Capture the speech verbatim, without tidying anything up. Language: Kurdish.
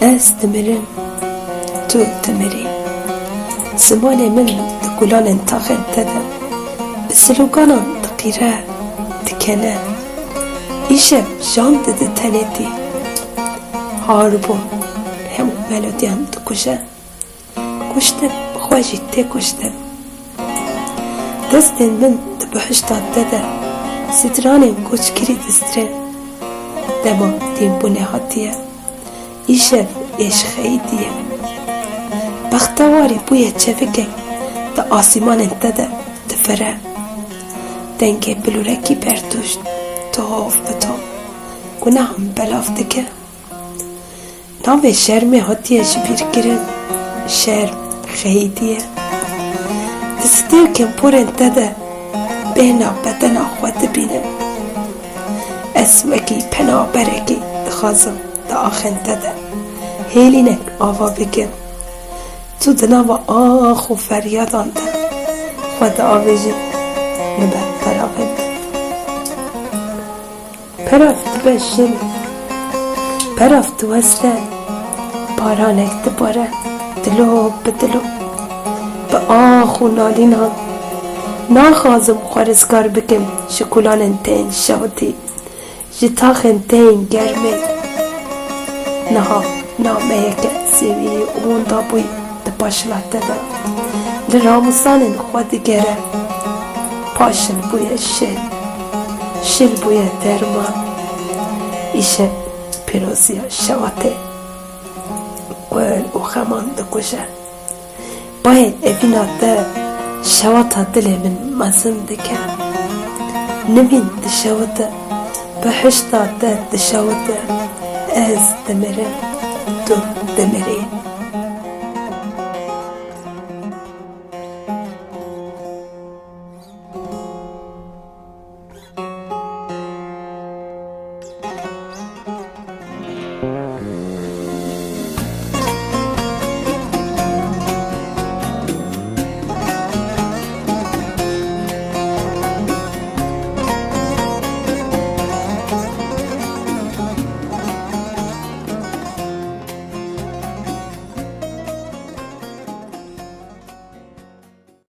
Ez dimirim, tu dimirî. Zimanê min di gulanên taxên te de, bi sloganan diqîre, dikene. Îşev jan dide tenêtî. Harbûn hemû melodiyan dikuje. Kuştin, bi xwe jî tê kuştin. Destên min di bihişta te de, stranên koçkirî distrin. Dema tîmbûnê hatiye, îşev êşxeyî diye. Bextewarî bûye çevikek, di asîmanên te de difire. Dengê bilûrekî berdûşt, tof bi tof, gunehan belav dike. Navê şermê hatiye ji bîr kirin, şerm xeyîdî ye. Di stêrkên porên te de bêhna bedena xwe dibînim. Ez wekî penaberekî dixwazim di axên te de hêlînek ava bikim. Tu di nava ax û feryadan de xwe diavêjî, li ber peravê min. Perav dibe şil, perav diweste, baranek dibare, dilo bi dilo. Bi ax û nalînan naxwazim xwe rizgar bikim ji kulanên tên şewitî, ji taxên tên germê. Niha nameyeke zêwî û windabûyî di paşla te de li ramûsanên xwe digere. Paşil bûye şil, şil bûye derman. Îşev pîroziya şewa te qul û xeman dikuje. Bayê evîna te şewata dilê min mezin dike. Nivîn dişewite, bihişta te dişewite. Ez dimirim, tu dimirî.